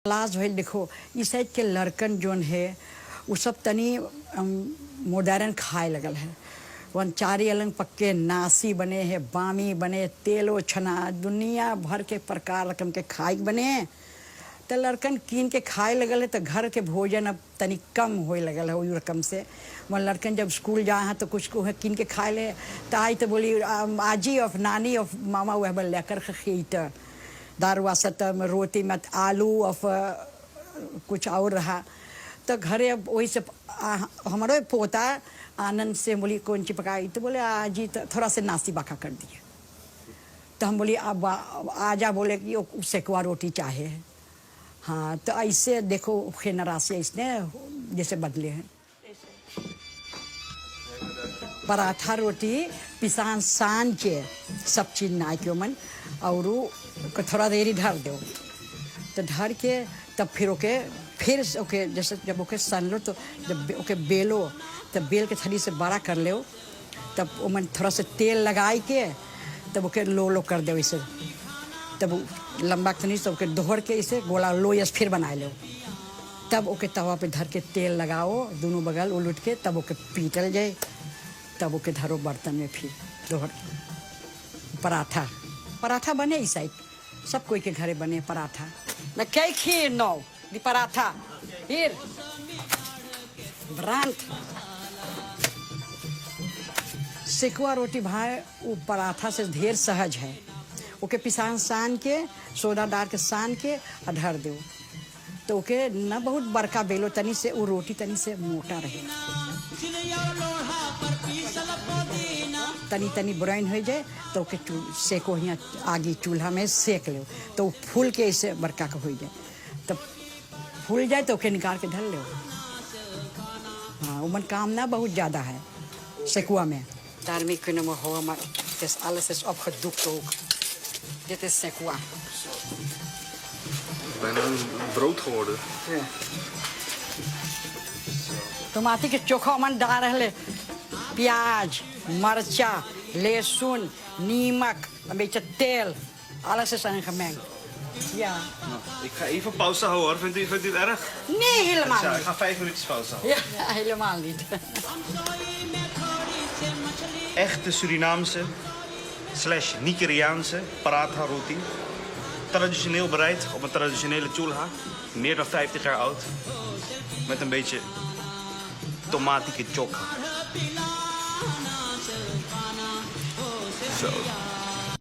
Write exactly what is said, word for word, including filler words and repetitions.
लाज भइल, देखो, ई साइड के लड़कन जोन हे, उ सब तनी, अम, modern खाए लगल हे। वन चारी अलंग पक्के नासी बने हे, बामी बने, तेलो छना, दुनिया भर के प्रकार रकम के खाए के बने। त लड़कन कीन के खाए लगल हे, त घर के भोजन अब तनी कम होए लगल हे, ओई रकम से। मन लड़कन जब स्कूल जा हे, त कुछ को कीन के खाए ले, त आई त बोली, अम, आजी of नानी of मामा, वह बल लेकर ख-, खीत। दार वासत, अम, रोटी मत, आलू of, अ, कुछ और रहा। त घरे अब ओई से, आ, हमरो पोता आनंद से बोली, "कौन चीज पकाई?" त बोले, "आजी, त थोड़ा से नासी बाका कर दिए।" त हम बोली, "अब आ-, आजा," बोले कि ओ सेकवा रोटी चाहे। हाँ, त ऐसे देखो, खेना राशि ऐसने जैसे बदले हैं। पराठा रोटी पिसान सान के सब चीज नाइ के ओमन, और उ थोड़ा देरी धर देउ। त धर के तब फिर ओके, फिर से ओके, जैसे जब ओके सान लो, त जब बे-, ओके बेलो, तब बेल के थरी से बड़ा कर लेउ। तब ओमन थोड़ा सा तेल लगाई के, तब ओके लो लो कर देउ ऐसे। तब उ लंबा तनी से ओके दोहर के ऐसे गोला लो यस फिर बनाए लेउ। तब ओके तवा पे धर के तेल लगाओ, दुनों बगल उलट के, तब ओके पीटल जाए, तब ओके धरो बर्तन में फिर दोहर के। पराठा, पराठा बने ई साइड, सब कोई के घरे बने पराठा। न कई खीर नौ, दी पराठा, फिर ब्रांत। सेकुआ रोटी भाई, उ पराठा से ढेर सहज है। ओके पिसान सान के, सोडा डार के सान के आ धर देउ। त ओके न बहुत बड़का बेलो, तनी से उ रोटी तनी से मोटा रहे। तनी तनी brown होइ जाए, त ओके चू-, सेको हियाँ आगी चूल्हा में सेक लेउ, त उ फूल के ऐसे बड़का के होइ जाए। त फूल जाए, त ओके निकाल के धर लेउ। हाँ, ओमन काम ना बहुत ज्यादा है सेकुआ में। Daarmee kunnen we gewoon maar, het is, alles is opgedoekt ook. Dit is sekoa. Bijna een brood geworden. Ja. Tomaten ke chokha man daar hele. Pyaj, marcha, lesun, nimak, een beetje tel. Alles is aangemengd. Ja. Nou, ik ga even pauze houden hoor. Vindt u, vindt u het erg? Nee, helemaal niet. Ik ga vijf minuutjes pauze houden. Ja, helemaal niet. Echte Surinaamse slash Nigeriaanse paratha roti. Traditioneel bereid op een traditionele chulha. Meer dan vijftig jaar oud. Met een beetje tomati kechok. Zo.